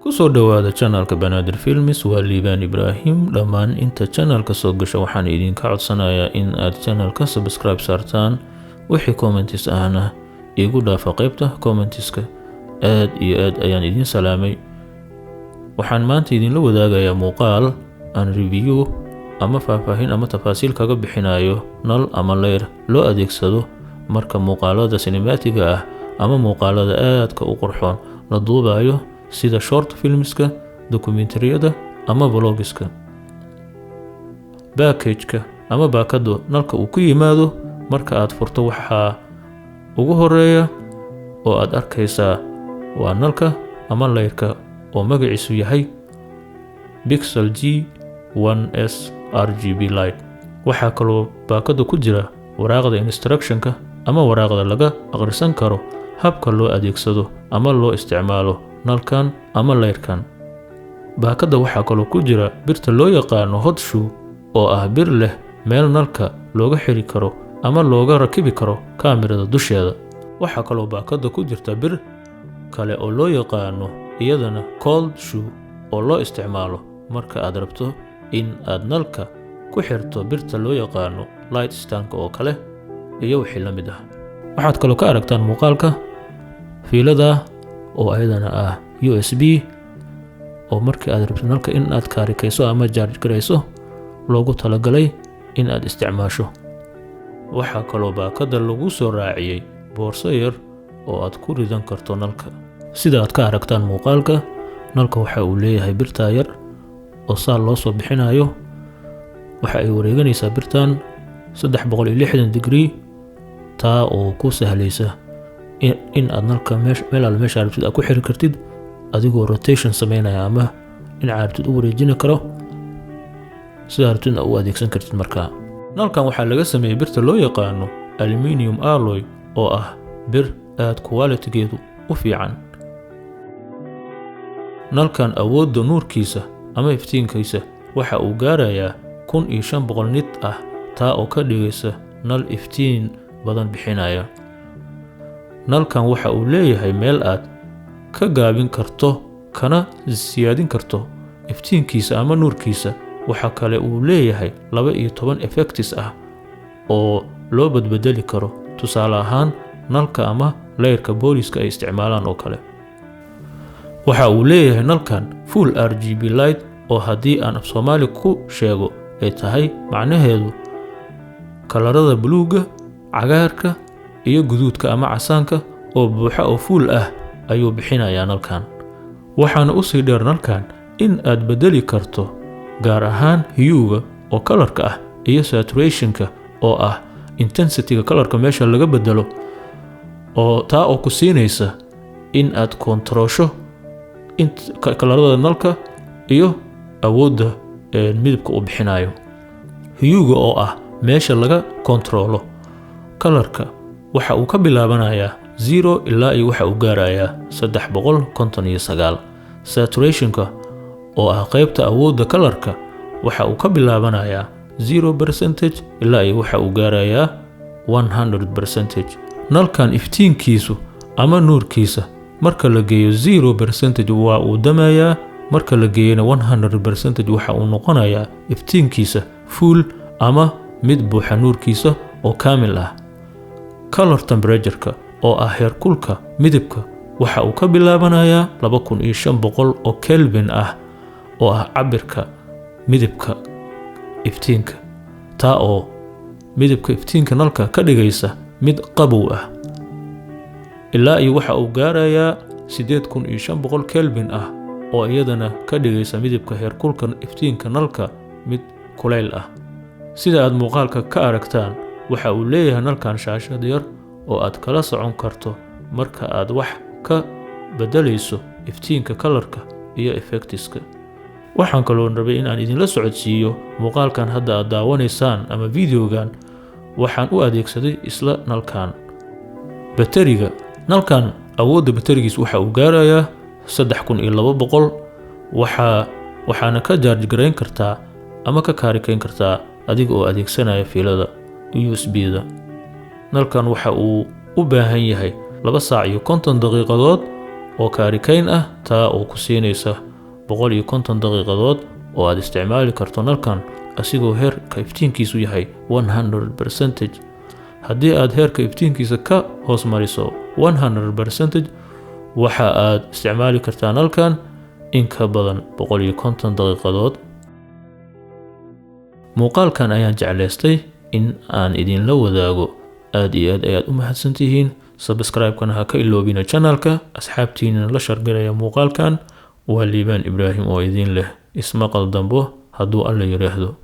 Kusoo dhowaada channelka Banaadir Films. Waa Liibaan Ibraahim. Dhammaan inta channelka soo gasha waxaan idinka codsanayaa in aad channelka subscribe saartaan, wixii comments ahna iigu dhaafa qaybta commentska. Aad iyo aad ayaan idin salaamay. Waxaan maanta idinla wadaagayaa muuqaal aan review ama faahfaahin ama tafaasiil kaga bixinayo nal ama leyr loo adeegsado marka muuqaalada cinematiga ah ama muuqaalada aadka u qurxoon la duubayo, sida short filmska, dokumentariyada ama vlogiska. Packageka ama baakadu nalka uu ku yimaado marka aad furto, waxaa ugu horeeya oo aad arkaysaa waa nalka ama leyrka oo magaciisu yahay Pixel G 1 S RGB light. Waxaa kaloo baakada ku jira waraaqda instructionka ama waraaqda laga akhrisan karo habka loo adeegsado ama loo isticmaalo nalkan ama leyrkan. Baakada waxaa kaloo ku jira birta loo yaqaano hot shoe, oo ah bir leh meel nalka looga xiri karo ama looga rakibi karo kaamirada dusheeda. Waxaa kaloo baakada ku jirta bir kale oo loo yaqaano iyadana cold shoe, oo loo isticmaalo marka aad rabto in aad nalka ku xirto birta loo yaqaano light standka oo kale iyo wixii la mid ah. Waxaad kaloo ka aragtaan muuqaalka fiilada oo ayadana ah USB, oo markii aad rabto nalka in aad kaarikayso ama charge garayso loogu talagalay in aad isticmaasho. Waxaa kaloo baakada lagu soo raaciyey boorso yar oo aad ku ridan karto nalka. Sida aad ka aragtaan muuqaalka, nalka waxa uu leeyahay birtaa yar oo saal loo soo bixinayo. Waxa ay wareeganaysaa birtan 360 degree, taa oo ku sahlaysa in aad nalka meel alle meesha rabtid aad ku xiri kartid, adigoo rotation sameynaya ama dhinaca rabtid u wareejini karo, sidaa rabtidna u adeegsan kartid. Markaa nalkan waxaa laga sameeyey birta loo yaqaano aluminium alloy, oo ah bir aad quality-geedu u fiican. Nalkan awoodda nuurkiisa ama iftiinkiisa waxa uu gaarayaa 1500 nit ah, taa oo ka dhigaysa nal iftiin badan bixinaya. Nalkan waxa uu leeyahay meel aad ka gaabin karto kana siyaadin karto iftiinkiisa ama nuurkiisa. Waxa kale uu leeyahay 12 effects ah oo loo badbedeli karo, tusaale ahaan nalka ama leyrka booliska ay isticmaalaan oo kale. Waxa uu leeyahay nalkan full RGB light, oo haddii aan af Soomaali ku sheego ay tahay macnaheedu kalarada buluugga, cagaarka iyo guduudka ama casaanka oo buuxa oo full ah ayuu bixinayaa nalkan. Waxaana usii dheer nalkan in aad bedeli karto, gaar ahaan huega oo kalarka ah iyo saturationka oo ah intensityga kalarka meesha laga bedelo, oo taa oo ku siinaysa in aad kontaroosho kalarada nalka iyo awoodda midabka uu bixinayo. Huega oo ah meesha laga kontaroolo kalarka waxa uu ka bilaabanayaa 0 ilaa iyo waxa uu gaarayaa 359. Saturationka oo ah qaybta awoodda kalarka waxa uu ka bilaabanayaa 0% ilaa iyo waxa uu gaarayaa 100%. Nalkan iftiinkiisu ama nuurkiisa marka la geeyo 0% waa uu damayaa, marka la geeyana 100% waxa uu noqonayaa iftiinkiisa full ama mid buuxa nuurkiisa oo kaamil ah. Color temperature-ka oo ah heerkulka midabka waxa uu ka bilaabanayaa 2500 oo Kelvin ah, oo ah cabirka midabka iftiinka, taa oo midabka iftiinka nalka ka dhigaysa mid qabow ah, ilaa iyo waxa uu gaarayaa 8500 Kelvin ah, oo iyadana ka dhigaysa midabka heerkulka iftiinka nalka mid kulayl ah. Sida aad muuqaalka ka aragtaan, waxa uu leeyahay nalkan shaashad yar oo aad kala socon karto marka aad wax ka beddelayso iftiinka, kalarka iyo effectiska. Waxaan kaloo rabay in aan idinla socodsiiyo muuqaalkan hadda aad daawanaysaan ama videogan waxaan u adeegsaday isla nalkan. Bateriga nalkan, awoodda baterigiis waxa uu gaarayaa 3200. Waxaana ka charge garayn kartaa ama ka kaarikayn kartaa adiga oo adeegsanaya fiilada USB-da. Nalkan waxa uu u baahan yahay 2 saac iyo 50 daqiiqadood. oo kaarikayn ah, taa oo ku siinaysa 150 daqiiqadood oo aad isticmaali karto nalkan asigoo heerka iftiinkiisu yahay 100%. Haddii aad heerka iftiinkiisa ka hoos mariso 100%, waxa aad isticmaali kartaa nalkan in ka badan 150 daqiiqadood. Muuqaalkan ayaan jeclaystay in aan idinla wadaago. Aad iyo aad ayaad u mahadsantihiin. Subscribe-kana ha ka iloobina channelka, asxaabtiinana la shargalaya muuqaalkan. Waa Liibaan Ibraahim oo idiin leh ismaqal dambo hadduu Alla yidhaahdo.